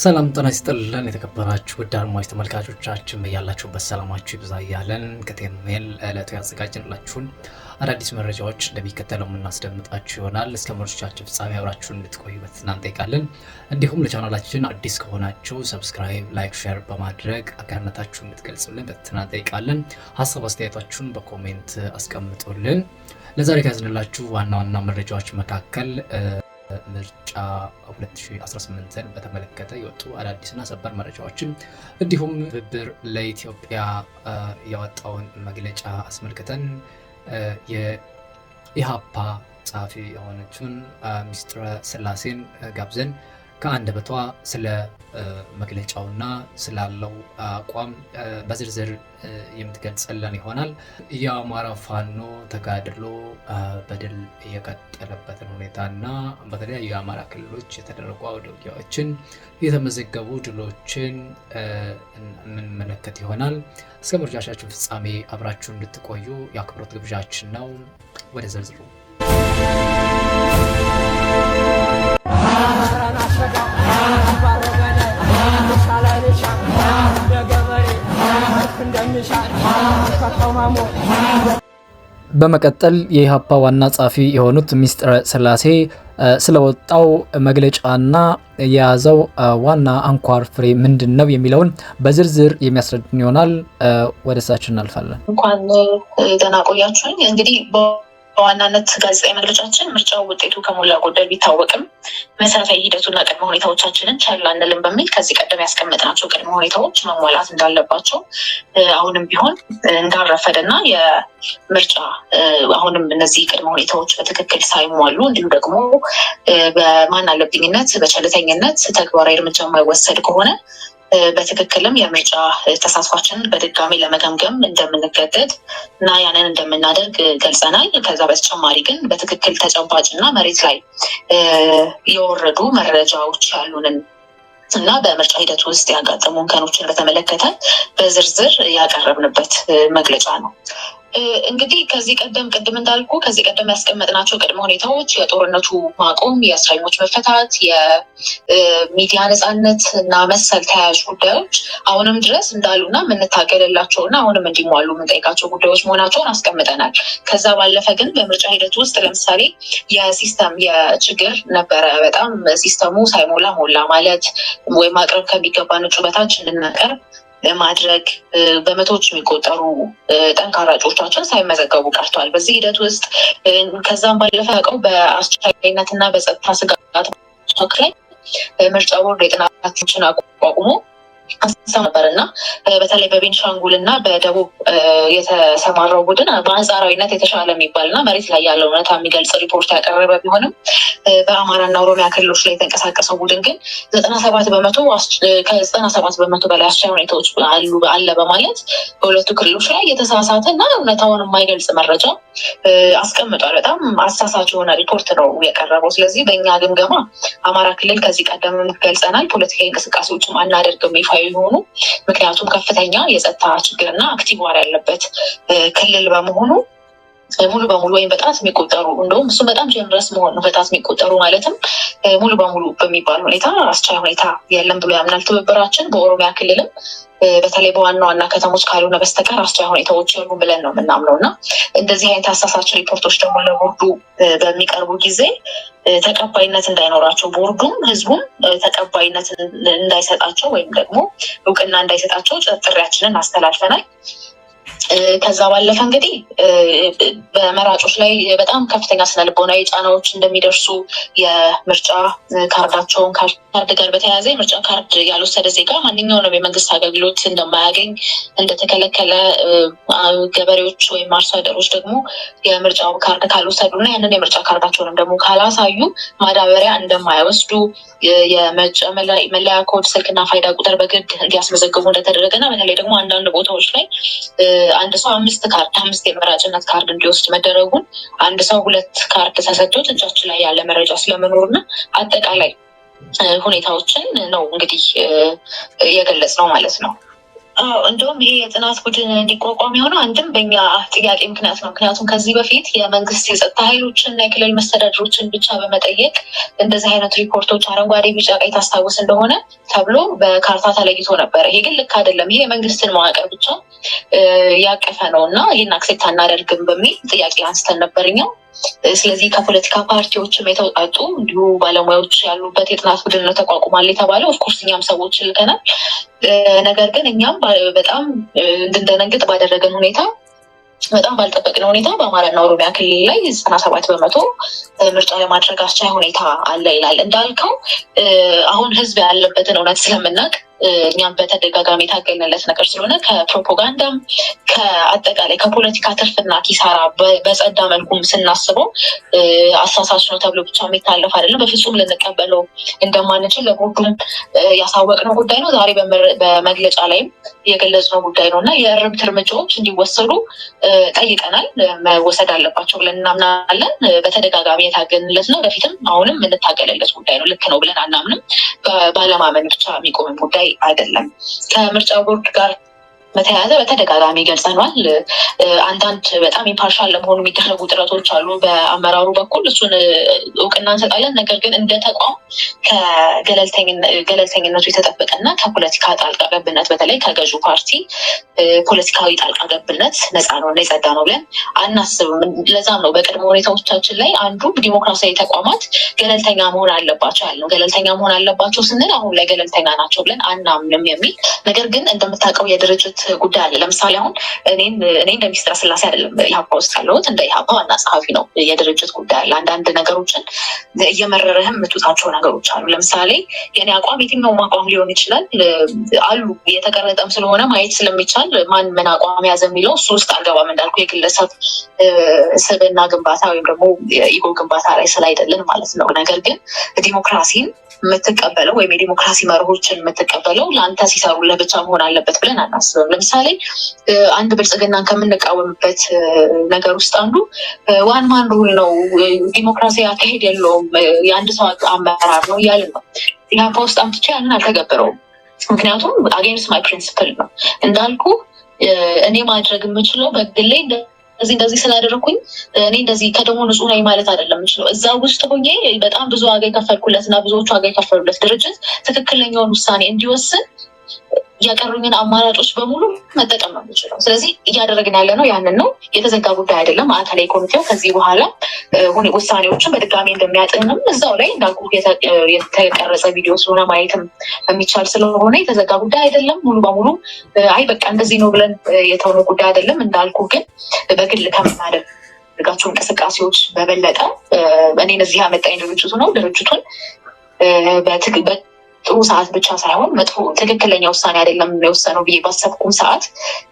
ሰላም ጤና ይስጥልን የተከበራችሁ ውድ አድማጭ ተመልካቾቻችን፣ በያላችሁበት ሰላማችሁ ይብዛ እያለን ከቴሜል ዕለቱ ያዘጋጀንላችሁን አዳዲስ መረጃዎች እንደሚከተለው የምናስደምጣችሁ ይሆናል። እስከ መረጃዎቻችን ፍጻሜ አብራችሁን እንድትቆዩ በትህትና እንጠይቃለን። እንዲሁም ለቻናላችን አዲስ ከሆናችሁ subscribe፣ like፣ share በማድረግ አጋርነታችሁን እንድትገልጹልን በትህትና እንጠይቃለን። ሀሳብ አስተያየታችሁን በ comment አስቀምጡልን። ለዛሬ ከያዝንላችሁ ዋና ዋና መረጃዎች መካከል ምርጫ 2018ን በተመለከተ የወጡ አዳዲስና ሰበር መረጃዎችን እንዲሁም ትብብር ለኢትዮጵያ ያወጣውን መግለጫ አስመልክተን የኢሃፓ ጸሐፊ የሆነችውን ሚስጥረ ስላሴን ጋብዘን ከአንደበቷ ስለ መግለጫውና ስላለው አቋም በዝርዝር የምትገልጽልን ይሆናል። የአማራ ፋኖ ተጋድሎ በድል የቀጠለበትን ሁኔታና በተለያዩ የአማራ ክልሎች የተደረጉ አውደ ውጊያዎችን፣ የተመዘገቡ ድሎችን የምንመለከት ይሆናል። እስከ መረጃዎቻችን ፍጻሜ አብራችሁ እንድትቆዩ የአክብሮት ግብዣችን ነው። ወደ ዝርዝሩ። በመቀጠል የኢሃፓ ዋና ጸሐፊ የሆኑት ሚስጥረ ስላሴ ስለወጣው መግለጫና የያዘው ዋና አንኳር ፍሬ ምንድን ነው የሚለውን በዝርዝር የሚያስረዱን ይሆናል። ወደ እሳችን እናልፋለን። እንኳን ደህና ቆያችሁኝ። እንግዲህ በዋናነት ጋዜጣዊ መግለጫችን ምርጫው ውጤቱ ከሞላ ጎደል ቢታወቅም መሰረታዊ ሂደቱና ቅድመ ሁኔታዎቻችንን ቸል አንልም በሚል ከዚህ ቀደም ያስቀመጥናቸው ቅድመ ሁኔታዎች መሟላት እንዳለባቸው፣ አሁንም ቢሆን እንዳልረፈደና የምርጫ አሁንም እነዚህ ቅድመ ሁኔታዎች በትክክል ሳይሟሉ እንዲሁ ደግሞ በማን አለብኝነት በቸልተኝነት ተግባራዊ እርምጃ የማይወሰድ ከሆነ በትክክልም የምርጫ ተሳትፏችንን በድጋሚ ለመገምገም እንደምንገደድ እና ያንን እንደምናደርግ ገልጸናል። ከዛ በተጨማሪ ግን በትክክል ተጨባጭ እና መሬት ላይ የወረዱ መረጃዎች ያሉንን እና በምርጫ ሂደት ውስጥ ያጋጠሙ እንከኖችን በተመለከተ በዝርዝር ያቀረብንበት መግለጫ ነው። እንግዲህ ከዚህ ቀደም ቅድም እንዳልኩ ከዚህ ቀደም ያስቀመጥናቸው ቅድመ ሁኔታዎች የጦርነቱ ማቆም፣ የእስረኞች መፈታት፣ የሚዲያ ነፃነት እና መሰል ተያያዥ ጉዳዮች አሁንም ድረስ እንዳሉና የምንታገልላቸው እና አሁንም እንዲሟሉ የምንጠይቃቸው ጉዳዮች መሆናቸውን አስቀምጠናል። ከዛ ባለፈ ግን በምርጫ ሂደት ውስጥ ለምሳሌ የ system የችግር ነበረ። በጣም system ኡ ሳይሞላ ሞላ ማለት ወይም ማቅረብ ከሚገባን እጩ በታች እንድናቀርብ ማድረግ፣ በመቶዎች የሚቆጠሩ ጠንካራ እጩዎቻችን ሳይመዘገቡ ቀርተዋል። በዚህ ሂደት ውስጥ ከዛም ባለፈ ያውቀው በአስቻይነት እና በጸጥታ ስጋት ላይ ምርጫ ቦርድ የጥናቶችን አቋቁሞ አንስታ ነበር እና በተለይ በቤንሻንጉል እና በደቡብ የተሰማራው ቡድን በአንጻራዊነት የተሻለ የሚባል እና መሬት ላይ ያለው እውነታ የሚገልጽ ሪፖርት ያቀረበ ቢሆንም በአማራና ኦሮሚያ ክልሎች ላይ የተንቀሳቀሰው ቡድን ግን 97% ከ97% በላይ አስቻይ ሁኔታዎች አሉ አለ በማለት በሁለቱ ክልሎች ላይ የተሳሳተ እና እውነታውን የማይገልጽ መረጃ አስቀምጧል። በጣም አሳሳች የሆነ ሪፖርት ነው የቀረበው። ስለዚህ በእኛ ግምገማ አማራ ክልል ከዚህ ቀደም ገልጸናል፣ ፖለቲካዊ እንቅስቃሴዎችም አናደርግም ይፋ የሆኑ፣ ምክንያቱም ከፍተኛ የጸጥታ ችግርና active war ያለበት ክልል በመሆኑ ሙሉ በሙሉ ወይም በጣት የሚቆጠሩ፣ እንደውም እሱም በጣም generous መሆን ነው፣ በጣት የሚቆጠሩ ማለትም ሙሉ በሙሉ በሚባል ሁኔታ አስቻይ ሁኔታ የለም ብሎ ያምናል ትብብራችን። በኦሮሚያ ክልልም በተለይ በዋና ዋና ከተሞች ካልሆነ በስተቀር አስቻይ ሁኔታዎች የሉም ብለን ነው የምናምነው እና እንደዚህ አይነት አሳሳች ሪፖርቶች ደግሞ ለቦርዱ በሚቀርቡ ጊዜ ተቀባይነት እንዳይኖራቸው፣ ቦርዱም ህዝቡም ተቀባይነት እንዳይሰጣቸው ወይም ደግሞ እውቅና እንዳይሰጣቸው ጥሪያችንን አስተላልፈናል። ከዛ ባለፈ እንግዲህ በመራጮች ላይ በጣም ከፍተኛ ስነልቦናዊ ጫናዎች እንደሚደርሱ፣ የምርጫ ካርዳቸውን ካርድ ጋር በተያያዘ የምርጫ ካርድ ያልወሰደ ዜጋ ማንኛውንም የመንግስት አገልግሎት እንደማያገኝ እንደተከለከለ፣ ገበሬዎች ወይም አርሶ አደሮች ደግሞ የምርጫ ካርድ ካልወሰዱ እና ያንን የምርጫ ካርዳቸውንም ደግሞ ካላሳዩ ማዳበሪያ እንደማይወስዱ፣ የምርጫ መለያ ኮድ፣ ስልክና ፋይዳ ቁጥር በግድ እንዲያስመዘግቡ እንደተደረገ እና በተለይ ደግሞ አንዳንድ ቦታዎች ላይ አንድ ሰው አምስት ካርድ፣ አምስት የመራጭነት ካርድ እንዲወስድ መደረጉን፣ አንድ ሰው ሁለት ካርድ ተሰጥቶት እጃችን ላይ ያለ መረጃ ስለመኖሩ እና አጠቃላይ ሁኔታዎችን ነው እንግዲህ የገለጽ ነው ማለት ነው። እንደውም ይሄ የጥናት ቡድን እንዲቋቋም የሆነው አንድም በእኛ ጥያቄ ምክንያት ነው። ምክንያቱም ከዚህ በፊት የመንግስት የጸጥታ ኃይሎችን እና የክልል መስተዳድሮችን ብቻ በመጠየቅ እንደዚህ አይነት ሪፖርቶች አረንጓዴ፣ ቢጫ፣ ቀይ ታስታውስ እንደሆነ ተብሎ በካርታ ተለይቶ ነበር። ይሄ ግን ልክ አይደለም። ይሄ የመንግስትን መዋቅር ብቻ ያቀፈ ነው እና ይህን accept አናደርግም በሚል ጥያቄ አንስተን ነበር እኛው። ስለዚህ ከፖለቲካ ፓርቲዎችም የተውጣጡ እንዲሁ ባለሙያዎች ያሉበት የጥናት ቡድን ነው ተቋቁሟል የተባለው። Of course እኛም ሰዎች ልከናል። ነገር ግን እኛም በጣም እንድንደነግጥ ባደረገን ሁኔታ፣ በጣም ባልጠበቅነው ሁኔታ በአማራና ኦሮሚያ ክልል ላይ 97% ምርጫ ለማድረግ አስቻይ ሁኔታ አለ ይላል። እንዳልከው አሁን ህዝብ ያለበትን እውነት ስለምናውቅ፣ እኛም በተደጋጋሚ የታገልንለት ነገር ስለሆነ፣ ከፕሮፓጋንዳም ከአጠቃላይ ከፖለቲካ ትርፍና ኪሳራ በጸዳ መልኩም ስናስበው አሳሳች ነው ተብሎ ብቻ የሚታለፍ አይደለም። በፍጹም ልንቀበለው እንደማንችል ለቦርዱም ያሳወቅነው ጉዳይ ነው። ዛሬ በመግለጫ ላይም የገለጽነው ጉዳይ ነው እና የእርምት እርምጃዎች እንዲወሰዱ ጠይቀናል። መወሰድ አለባቸው ብለን እናምናለን። በተደጋጋሚ የታገልንለት ነው። ወደፊትም አሁንም የምንታገልለት ጉዳይ ነው። ልክ ነው ብለን አናምንም። ባለማመን ብቻ የሚቆምም ጉዳይ አይደለም። ከምርጫ ቦርድ ጋር በተያያዘ በተደጋጋሚ ገልጸነዋል። አንዳንድ በጣም impartial ለመሆኑ የሚደረጉ ጥረቶች አሉ በአመራሩ በኩል፣ እሱን እውቅና እንሰጣለን። ነገር ግን እንደ ተቋም ከገለልተኝነቱ የተጠበቀ እና ከፖለቲካ ጣልቃ ገብነት፣ በተለይ ከገዢው ፓርቲ ፖለቲካዊ ጣልቃ ገብነት ነፃ ነው እና የጸዳ ነው ብለን አናስብም። ለዛም ነው በቅድመ ሁኔታዎቻችን ላይ አንዱ ዲሞክራሲያዊ ተቋማት ገለልተኛ መሆን አለባቸው ያልነው። ገለልተኛ መሆን አለባቸው ስንል አሁን ላይ ገለልተኛ ናቸው ብለን አናምንም የሚል። ነገር ግን እንደምታውቀው የድርጅት ጉዳይ አለ። ለምሳሌ አሁን እኔ እንደ ሚስጥረ ስላሴ አይደለም ኢህአፓ ውስጥ ያለሁት፣ እንደ ኢህአፓ ዋና ጸሐፊ ነው። የድርጅት ጉዳይ አለ። አንዳንድ ነገሮችን እየመረረህም የምትውጣቸው ነገሮች አሉ። ለምሳሌ የኔ አቋም የትኛውም አቋም ሊሆን ይችላል አሉ፣ የተቀረጠም ስለሆነ ማየት ስለሚቻል ማን ምን አቋም ያዘ የሚለው እሱ ውስጥ አልገባም። እንዳልኩ የግለሰብ ስብዕና ግንባታ ወይም ደግሞ የ ego ግንባታ ላይ ስላይደለን ማለት ነው። ነገር ግን ዲሞክራሲን የምትቀበለው ወይም የዲሞክራሲ መርሆችን የምትቀበለው ለአንተ ሲሰሩልህ ብቻ መሆን አለበት ብለን አናስብም። ለምሳሌ አንድ ብልጽግናን ከምንቃወምበት ነገር ውስጥ አንዱ one man rule ነው፣ ዲሞክራሲ አካሄድ የለውም፣ የአንድ ሰው አመራር ነው እያልን ነው። ኢህአፓ ውስጥ አምጥቼ ያንን አልተገበረውም። ምክንያቱም against my principle ነው። እንዳልኩ እኔ ማድረግ የምችለው በግሌ እንደዚህ እንደዚህ ስላደረኩኝ እኔ እንደዚህ ከደሞ ንጹህ ነኝ ማለት አይደለም የምችለው። እዛ ውስጥ ሆኜ በጣም ብዙ ዋጋ የከፈልኩለት እና ብዙዎቹ ዋጋ የከፈሉለት ድርጅት ትክክለኛውን ውሳኔ እንዲወስን ያቀሩኝን አማራጮች በሙሉ መጠቀም ነው የምችለው። ስለዚህ እያደረግን ያለ ነው ያንን ነው። የተዘጋ ጉዳይ አይደለም። ማዕከላዊ ኮሚቴው ከዚህ በኋላ ውሳኔዎችን በድጋሚ እንደሚያጥንም እዛው ላይ እንዳልኩ የተቀረጸ ቪዲዮ ስለሆነ ማየትም የሚቻል ስለሆነ የተዘጋ ጉዳይ አይደለም። ሙሉ በሙሉ አይ በቃ እንደዚህ ነው ብለን የተሆነ ጉዳይ አይደለም። እንዳልኩ ግን በግል ከምናደርጋቸው እንቅስቃሴዎች በበለጠ እኔን እዚህ ያመጣኝ ድርጅቱ ነው። ድርጅቱን ጥሩ ሰዓት ብቻ ሳይሆን መጥፎ፣ ትክክለኛ ውሳኔ አይደለም የወሰነው ብዬ ባሰብኩም ሰዓት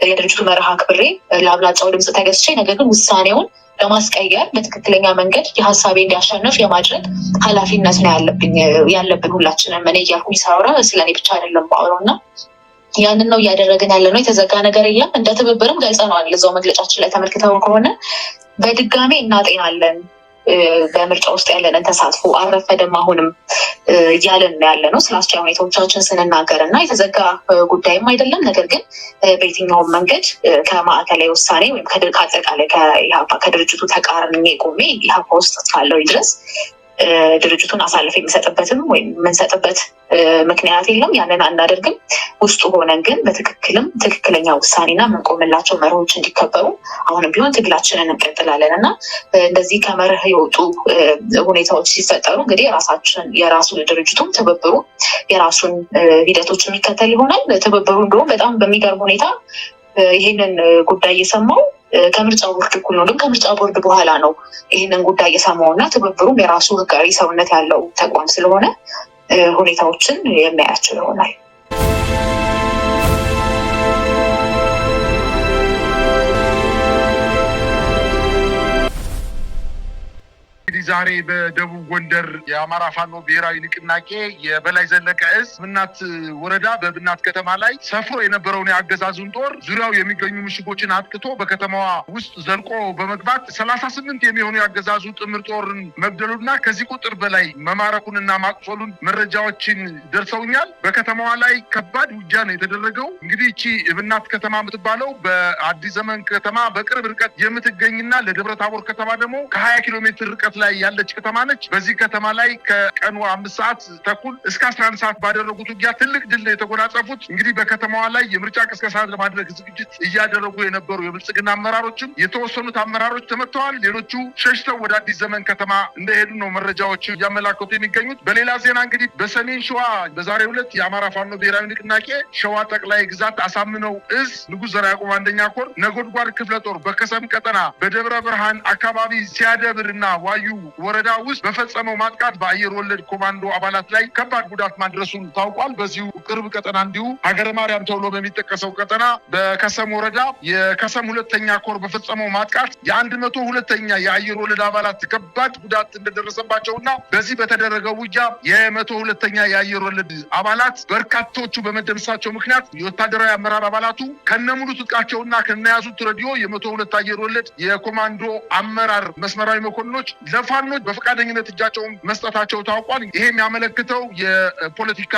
የድርጅቱ መርህ አክብሬ ለአብላጫው ድምፅ ተገዝቼ፣ ነገር ግን ውሳኔውን ለማስቀየር በትክክለኛ መንገድ የሀሳቤ እንዲያሸንፍ የማድረግ ኃላፊነት ነው ያለብኝ፣ ያለብን ሁላችንም። እኔ እያልኩኝ ሳወራ ስለእኔ ብቻ አይደለም የማወራው እና ያንን ነው እያደረግን ያለ ነው። የተዘጋ ነገር የለም። እንደ ትብብርም ገልጸነዋል። እዛው መግለጫችን ላይ ተመልክተው ከሆነ በድጋሜ እናጤናለን በምርጫ ውስጥ ያለንን ተሳትፎ፣ አልረፈደም አሁንም እያለን ያለ ነው። ስለ አስቻይ ሁኔታዎቻችን ስንናገር እና የተዘጋ ጉዳይም አይደለም። ነገር ግን በየትኛውም መንገድ ከማዕከላዊ ውሳኔ ወይም ከአጠቃላይ ከድርጅቱ ተቃርኜ ቆሜ ኢህአፓ ውስጥ እስካለው ድረስ ድርጅቱን አሳልፎ የሚሰጥበትም ወይም የምንሰጥበት ምክንያት የለም። ያንን አናደርግም። ውስጡ ሆነን ግን በትክክልም ትክክለኛ ውሳኔና የምንቆምላቸው መርሆች እንዲከበሩ አሁንም ቢሆን ትግላችንን እንቀጥላለን እና እንደዚህ ከመርህ የወጡ ሁኔታዎች ሲፈጠሩ እንግዲህ የራሳችን የራሱ ድርጅቱም ትብብሩ የራሱን ሂደቶች የሚከተል ይሆናል። ትብብሩ እንደውም በጣም በሚገርም ሁኔታ ይህንን ጉዳይ የሰማው ከምርጫ ቦርድ እኩል ነው። ግን ከምርጫ ቦርድ በኋላ ነው ይህንን ጉዳይ የሰማው እና ትብብሩም የራሱ ህጋዊ ሰውነት ያለው ተቋም ስለሆነ ሁኔታዎችን የሚያያቸው ይሆናል። እንግዲህ ዛሬ በደቡብ ጎንደር የአማራ ፋኖ ብሔራዊ ንቅናቄ የበላይ ዘለቀ እዝ ብናት ወረዳ በብናት ከተማ ላይ ሰፍሮ የነበረውን የአገዛዙን ጦር ዙሪያው የሚገኙ ምሽጎችን አጥቅቶ በከተማዋ ውስጥ ዘልቆ በመግባት 38 የሚሆኑ የአገዛዙ ጥምር ጦርን መግደሉና ከዚህ ቁጥር በላይ መማረኩንና ማቁሰሉን መረጃዎችን ደርሰውኛል። በከተማዋ ላይ ከባድ ውጊያ ነው የተደረገው። እንግዲህ እቺ እብናት ከተማ የምትባለው በአዲስ ዘመን ከተማ በቅርብ ርቀት የምትገኝና ለደብረ ታቦር ከተማ ደግሞ ከ20 ኪሎ ሜትር ርቀት ላይ ያለች ከተማ ነች። በዚህ ከተማ ላይ ከቀኑ 5:30 እስከ 11 ሰዓት ባደረጉት ውጊያ ትልቅ ድል ነው የተጎናጸፉት። እንግዲህ በከተማዋ ላይ የምርጫ ቅስቀሳ ለማድረግ ዝግጅት እያደረጉ የነበሩ የብልጽግና አመራሮችም የተወሰኑት አመራሮች ተመትተዋል። ሌሎቹ ሸሽተው ወደ አዲስ ዘመን ከተማ እንደሄዱ ነው መረጃዎች እያመላከቱ የሚገኙት። በሌላ ዜና እንግዲህ በሰሜን ሸዋ በዛሬው ዕለት የአማራ ፋኖ ብሔራዊ ንቅናቄ ሸዋ ጠቅላይ ግዛት አሳምነው እዝ ንጉሥ ዘርዓ ያዕቆብ አንደኛ ኮር ነጎድጓድ ክፍለ ጦር በከሰም ቀጠና በደብረ ብርሃን አካባቢ ሲያደብርና ዋዩ ወረዳ ውስጥ በፈጸመው ማጥቃት በአየር ወለድ ኮማንዶ አባላት ላይ ከባድ ጉዳት ማድረሱን ታውቋል። በዚሁ ቅርብ ቀጠና እንዲሁ ሀገረ ማርያም ተብሎ በሚጠቀሰው ቀጠና በከሰም ወረዳ የከሰም ሁለተኛ ኮር በፈጸመው ማጥቃት የ102ኛ የአየር ወለድ አባላት ከባድ ጉዳት እንደደረሰባቸውና በዚህ በተደረገው ውጊያ የ102ኛ የአየር ወለድ አባላት በርካቶቹ በመደምሰሳቸው ምክንያት የወታደራዊ አመራር አባላቱ ከነሙሉ ትጥቃቸውና ከነያዙት ሬዲዮ የ102 አየር ወለድ የኮማንዶ አመራር መስመራዊ መኮንኖች ለፋኖች በፈቃደኝነት እጃቸውን መስጠታቸው ታውቋል። ይሄ የሚያመለክተው የፖለቲካ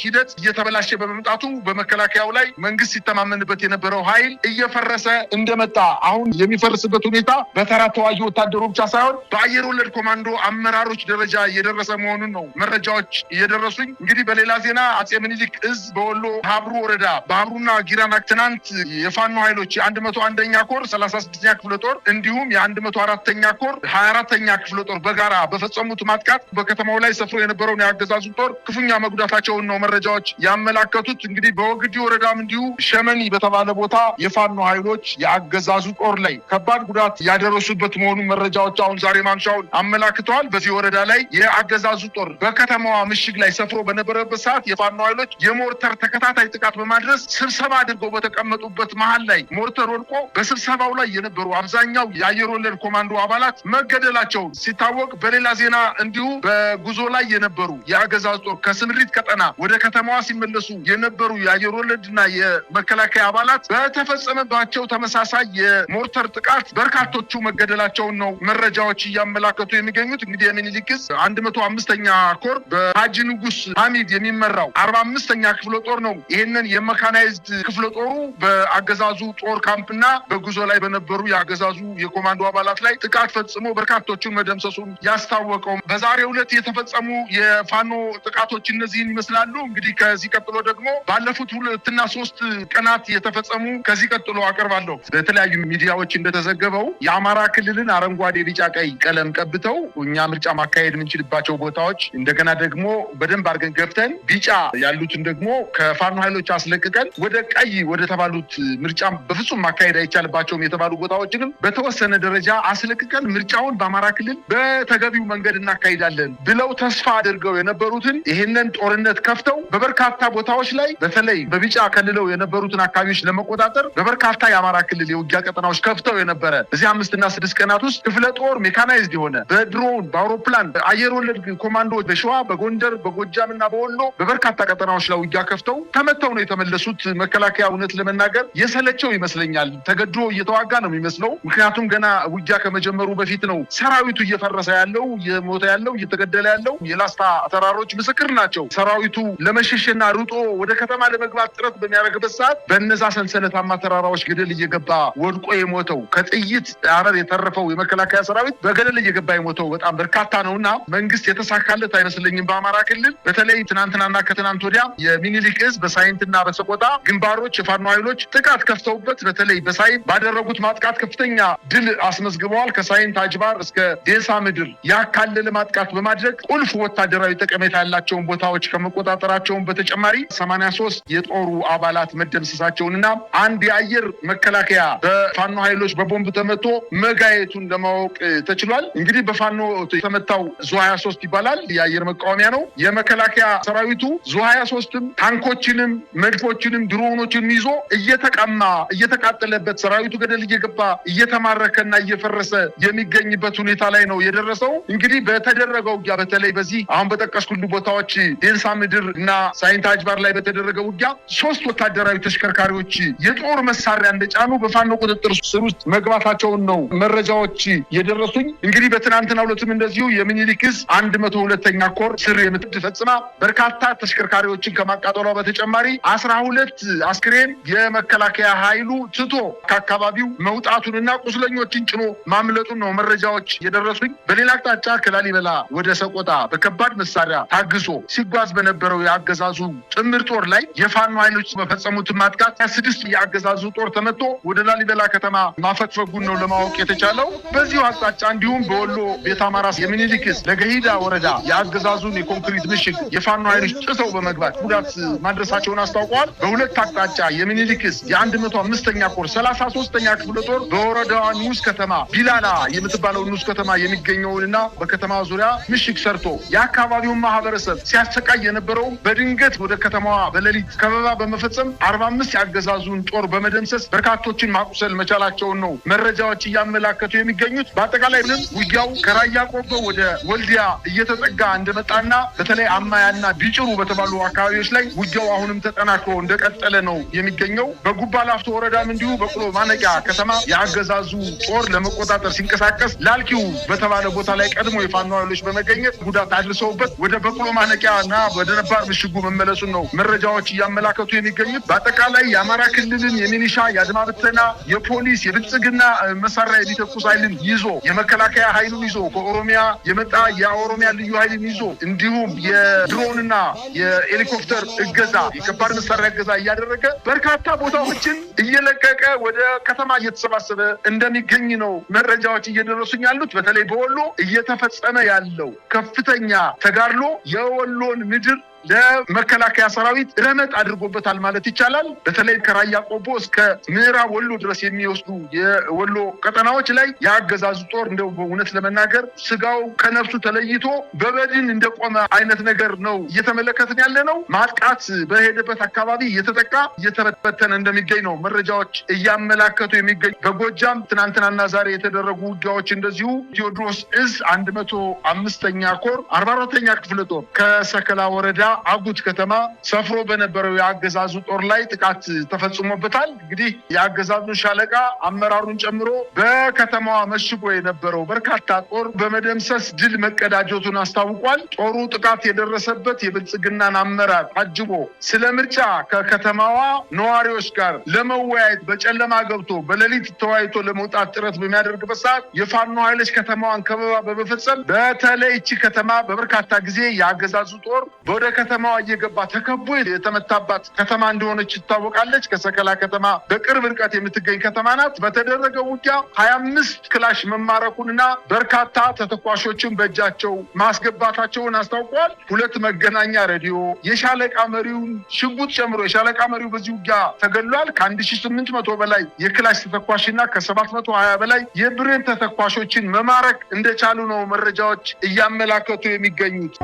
ሂደት እየተበላሸ በመምጣቱ በመከላከያው ላይ መንግስት ሲተማመንበት የነበረው ኃይል እየፈረሰ እንደመጣ አሁን የሚፈርስበት ሁኔታ በተራ ተዋጊ ወታደሩ ብቻ ሳይሆን በአየር ወለድ ኮማንዶ አመራሮች ደረጃ እየደረሰ መሆኑን ነው መረጃዎች እየደረሱኝ። እንግዲህ በሌላ ዜና አጼ ምኒልክ እዝ በወሎ ሀብሩ ወረዳ በሀብሩና ጊራና ትናንት የፋኖ ኃይሎች የ101ኛ ኮር 36ኛ ክፍለ ጦር እንዲሁም የ104ኛ ኮር 24ኛ ክፍለ ጦር በጋራ በፈጸሙት ማጥቃት በከተማው ላይ ሰፍሮ የነበረውን የአገዛዙ ጦር ክፉኛ መጉዳታቸውን ነው መረጃዎች ያመላከቱት። እንግዲህ በወግዲ ወረዳም እንዲሁ ሸመኒ በተባለ ቦታ የፋኖ ኃይሎች የአገዛዙ ጦር ላይ ከባድ ጉዳት ያደረሱበት መሆኑን መረጃዎች አሁን ዛሬ ማምሻውን አመላክተዋል። በዚህ ወረዳ ላይ የአገዛዙ ጦር በከተማዋ ምሽግ ላይ ሰፍሮ በነበረበት ሰዓት የፋኖ ኃይሎች የሞርተር ተከታታይ ጥቃት በማድረስ ስብሰባ አድርገው በተቀመጡበት መሀል ላይ ሞርተር ወድቆ በስብሰባው ላይ የነበሩ አብዛኛው የአየር ወለድ ኮማንዶ አባላት መገደላቸው ሲታወቅ፣ በሌላ ዜና እንዲሁ በጉዞ ላይ የነበሩ የአገዛዙ ጦር ከስምሪት ቀጠና ወደ ከተማዋ ሲመለሱ የነበሩ የአየር ወለድና የመከላከያ አባላት በተፈጸመባቸው ተመሳሳይ የሞርተር ጥቃት በርካቶቹ መገደላቸውን ነው መረጃዎች እያመላከቱ የሚገኙት። እንግዲህ የሚኒሊክ እዝ 105ኛ ኮር በሀጂ ንጉስ ሐሚድ የሚመራው 45ኛ ክፍለ ጦር ነው። ይህንን የመካናይዝድ ክፍለ ጦሩ በአገዛዙ ጦር ካምፕና በጉዞ ላይ በነበሩ የአገዛዙ የኮማንዶ አባላት ላይ ጥቃት ፈጽሞ በርካቶቹን መደምሰሱን ያስታወቀው። በዛሬው ዕለት የተፈጸሙ የፋኖ ጥቃቶች እነዚህን ይመስላሉ። እንግዲህ ከዚህ ቀጥሎ ደግሞ ባለፉት 2 እና 3 ቀናት የተፈጸሙ ከዚህ ቀጥሎ አቀርባለሁ። በተለያዩ ሚዲያዎች እንደተዘገበው የአማራ ክልልን አረንጓዴ፣ ቢጫ፣ ቀይ ቀለም ቀብተው እኛ ምርጫ ማካሄድ የምንችልባቸው ቦታዎች እንደገና ደግሞ በደንብ አድርገን ገፍተን ቢጫ ያሉትን ደግሞ ከፋኖ ኃይሎች አስለቅቀን ወደ ቀይ ወደ ተባሉት ምርጫ በፍጹም ማካሄድ አይቻልባቸውም የተባሉ ቦታዎችንም በተወሰነ ደረጃ አስለቅቀን ምርጫውን በአማራ ክልል በተገቢው መንገድ እናካሂዳለን ብለው ተስፋ አድርገው የነበሩትን ይህንን ጦርነት ከፍተው በበርካታ ቦታዎች ላይ በተለይ በቢጫ ከልለው የነበሩትን አካባቢዎች ለመቆጣጠር በበርካታ የአማራ ክልል የውጊያ ቀጠናዎች ከፍተው የነበረ በዚህ 5 እና 6 ቀናት ውስጥ ክፍለ ጦር ሜካናይዝድ የሆነ በድሮን፣ በአውሮፕላን፣ አየር ወለድ ኮማንዶዎች በሸዋ፣ በጎንደር፣ በጎጃም እና በወሎ በበርካታ ቀጠናዎች ላይ ውጊያ ከፍተው ተመተው ነው የተመለሱት። መከላከያ እውነት ለመናገር የሰለቸው ይመስለኛል። ተገዶ እየተዋጋ ነው የሚመስለው። ምክንያቱም ገና ውጊያ ከመጀመሩ በፊት ነው ሰራዊቱ እየፈረሰ ያለው፣ እየሞተ ያለው፣ እየተገደለ ያለው። የላስታ ተራሮች ምስክር ናቸው። ሰራዊቱ ለመሸሽና ሩጦ ወደ ከተማ ለመግባት ጥረት በሚያደርግበት ሰዓት በነዛ ሰንሰለታማ ተራራዎች ገደል እየገባ ወድቆ የሞተው፣ ከጥይት አረር የተረፈው የመከላከያ ሰራዊት በገደል እየገባ የሞተው በጣም በርካታ ነው እና መንግስት የተሳካለት አይመስለኝም። በአማራ ክልል በተለይ ትናንትናና ከትናንት ወዲያ የሚኒሊክ እዝ በሳይንትና በሰቆጣ ግንባሮች የፋኖ ኃይሎች ጥቃት ከፍተውበት በተለይ በሳይንት ባደረጉት ማጥቃት ከፍተኛ ድል አስመዝግበዋል። ከሳይንት አጅባር እስከ ዴሳ ምድር ያካለለ ማጥቃት በማድረግ ቁልፍ ወታደራዊ ጠቀሜታ ያላቸውን ቦታዎች ከመቆጣጠራቸውን በተጨማሪ 83 የጦሩ አባላት መደምሰሳቸውንና አንድ የአየር መከላከያ በፋኖ ኃይሎች በቦምብ ተመቶ መጋየቱን ለማወቅ ተችሏል። እንግዲህ በፋኖ የተመታው ዙ 23 ይባላል። የአየር መቃወሚያ ነው። የመከላከያ ሰራዊቱ ዙ 23ም ታንኮችንም መድፎችንም ድሮኖችንም ይዞ እየተቀማ እየተቃጠለበት ሰራዊቱ ገደል እየገባ እየተማረከና እየፈረሰ የሚገኝበት ሁኔታ ላይ ነው። ነው የደረሰው። እንግዲህ በተደረገው ውጊያ በተለይ በዚህ አሁን በጠቀስኩልህ ቦታዎች ዴንሳ ምድር እና ሳይንት አጅባር ላይ በተደረገ ውጊያ 3 ወታደራዊ ተሽከርካሪዎች የጦር መሳሪያ እንደጫኑ በፋኖ ቁጥጥር ስር ውስጥ መግባታቸውን ነው መረጃዎች የደረሱኝ። እንግዲህ በትናንትናው ዕለትም እንደዚሁ የሚኒሊክ እዝ 102ኛ ኮር ስር የምትፈጽማ በርካታ ተሽከርካሪዎችን ከማቃጠሏ በተጨማሪ 12 አስክሬን የመከላከያ ኃይሉ ትቶ ከአካባቢው መውጣቱንና ቁስለኞችን ጭኖ ማምለጡን ነው መረጃዎች የደረሱኝ። በሌላ አቅጣጫ ከላሊበላ ወደ ሰቆጣ በከባድ መሳሪያ ታግዞ ሲጓዝ በነበረው የአገዛዙ ጥምር ጦር ላይ የፋኖ ኃይሎች በፈጸሙት ማጥቃት 6 የአገዛዙ ጦር ተመቶ ወደ ላሊበላ ከተማ ማፈግፈጉን ነው ለማወቅ የተቻለው። በዚሁ አቅጣጫ እንዲሁም በወሎ ቤተ አማራ የሚኒሊክ እዝ ለገሂዳ ወረዳ የአገዛዙን የኮንክሪት ምሽግ የፋኖ ኃይሎች ጥሰው በመግባት ጉዳት ማድረሳቸውን አስታውቀዋል። በሁለት አቅጣጫ የሚኒሊክ እዝ የ105ኛ ኮር 33ኛ ክፍለ ጦር በወረዳዋ ንዑስ ከተማ ቢላላ የምትባለው ንዑስ ከተማ የሚገኘውንና በከተማ ዙሪያ ምሽግ ሰርቶ የአካባቢውን ማህበረሰብ ሲያሰቃይ የነበረው በድንገት ወደ ከተማዋ በሌሊት ከበባ በመፈጸም 45 የአገዛዙን ጦር በመደምሰስ በርካቶችን ማቁሰል መቻላቸውን ነው መረጃዎች እያመላከቱ የሚገኙት። በአጠቃላይ ምንም ውጊያው ከራያ ቆቦ ወደ ወልዲያ እየተጠጋ እንደመጣና በተለይ አማያና ቢጭሩ በተባሉ አካባቢዎች ላይ ውጊያው አሁንም ተጠናክሮ እንደቀጠለ ነው የሚገኘው። በጉባ ላፍቶ ወረዳም እንዲሁ በቅሎ ማነቂያ ከተማ የአገዛዙ ጦር ለመቆጣጠር ሲንቀሳቀስ ላልኪው በተባለ ቦታ ላይ ቀድሞ የፋኖ ኃይሎች በመገኘት ጉዳት አድርሰውበት ወደ በቅሎ ማነቂያና ወደ ነባር ምሽጉ መመለሱን ነው መረጃዎች እያመላከቱ የሚገኙት። በአጠቃላይ የአማራ ክልልን የሚሊሻ፣ የአድማ ብተና፣ የፖሊስ፣ የብልጽግና መሳሪያ የሚተኩስ ኃይልን ይዞ የመከላከያ ኃይሉን ይዞ ከኦሮሚያ የመጣ የኦሮሚያ ልዩ ኃይልን ይዞ እንዲሁም የድሮንና የሄሊኮፕተር እገዛ የከባድ መሳሪያ እገዛ እያደረገ በርካታ ቦታዎችን እየለቀቀ ወደ ከተማ እየተሰባሰበ እንደሚገኝ ነው መረጃዎች እየደረሱኝ ያሉት። በተለይ በወሎ እየተፈጸመ ያለው ከፍተኛ ተጋድሎ የወሎን ምድር ለመከላከያ ሰራዊት ረመጥ አድርጎበታል ማለት ይቻላል። በተለይ ከራያ ቆቦ እስከ ምዕራብ ወሎ ድረስ የሚወስዱ የወሎ ቀጠናዎች ላይ የአገዛዙ ጦር እንደው በእውነት ለመናገር ስጋው ከነፍሱ ተለይቶ በበድን እንደቆመ አይነት ነገር ነው እየተመለከትን ያለ ነው። ማጥቃት በሄደበት አካባቢ እየተጠቃ እየተበተነ እንደሚገኝ ነው መረጃዎች እያመላከቱ የሚገኙ። በጎጃም ትናንትናና ዛሬ የተደረጉ ውጊያዎች እንደዚሁ ቴዎድሮስ እዝ 105ኛ ኮር 44ኛ ክፍለ ጦር ከሰከላ ወረዳ አጉት ከተማ ሰፍሮ በነበረው የአገዛዙ ጦር ላይ ጥቃት ተፈጽሞበታል። እንግዲህ የአገዛዙ ሻለቃ አመራሩን ጨምሮ በከተማዋ መሽጎ የነበረው በርካታ ጦር በመደምሰስ ድል መቀዳጀቱን አስታውቋል። ጦሩ ጥቃት የደረሰበት የብልጽግናን አመራር አጅቦ ስለ ምርጫ ከከተማዋ ነዋሪዎች ጋር ለመወያየት በጨለማ ገብቶ በሌሊት ተወያይቶ ለመውጣት ጥረት በሚያደርግበት ሰዓት የፋኖ ኃይሎች ከተማዋን ከበባ በመፈጸም በተለይ እቺ ከተማ በበርካታ ጊዜ የአገዛዙ ጦር ወደ ከተማዋ እየገባ ተከቦ የተመታባት ከተማ እንደሆነች ይታወቃለች። ከሰከላ ከተማ በቅርብ ርቀት የምትገኝ ከተማ ናት። በተደረገው ውጊያ 25 ክላሽ መማረኩንና በርካታ ተተኳሾችን በእጃቸው ማስገባታቸውን አስታውቀዋል። 2 መገናኛ ሬዲዮ፣ የሻለቃ መሪውን ሽጉጥ ጨምሮ የሻለቃ መሪው በዚህ ውጊያ ተገድሏል። ከ1800 በላይ የክላሽ ተተኳሽና ከ720 በላይ የብሬን ተተኳሾችን መማረክ እንደቻሉ ነው መረጃዎች እያመላከቱ የሚገኙት።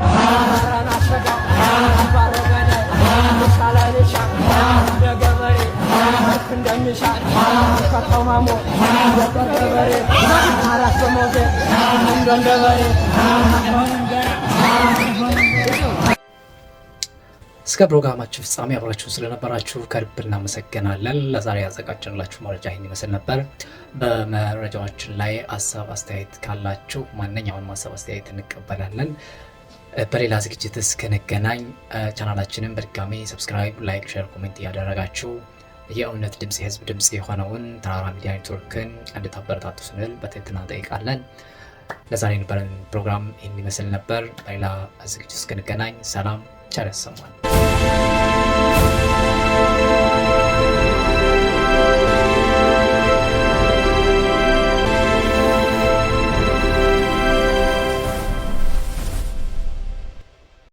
እስከ ፕሮግራማችን ፍጻሜ አብራችሁን ስለነበራችሁ ከልብ እናመሰግናለን። ለዛሬ ያዘጋጀንላችሁ መረጃ ይህን ይመስል ነበር። በመረጃዎችን ላይ ሀሳብ አስተያየት ካላችሁ ማንኛውንም ሀሳብ አስተያየት እንቀበላለን። በሌላ ዝግጅት እስክንገናኝ ቻናላችንን በድጋሚ subscribe፣ like፣ share፣ comment እያደረጋችሁ የእውነት ድምፅ የህዝብ ድምፅ የሆነውን ተራራ ሚዲያ ኔትወርክን እንድታበረታቱ ስንል በትህትና እንጠይቃለን። ለዛሬ የነበረን ፕሮግራም ይህን ይመስል ነበር። በሌላ ዝግጅት እስክንገናኝ ሰላም፣ ቸር ያሰማን።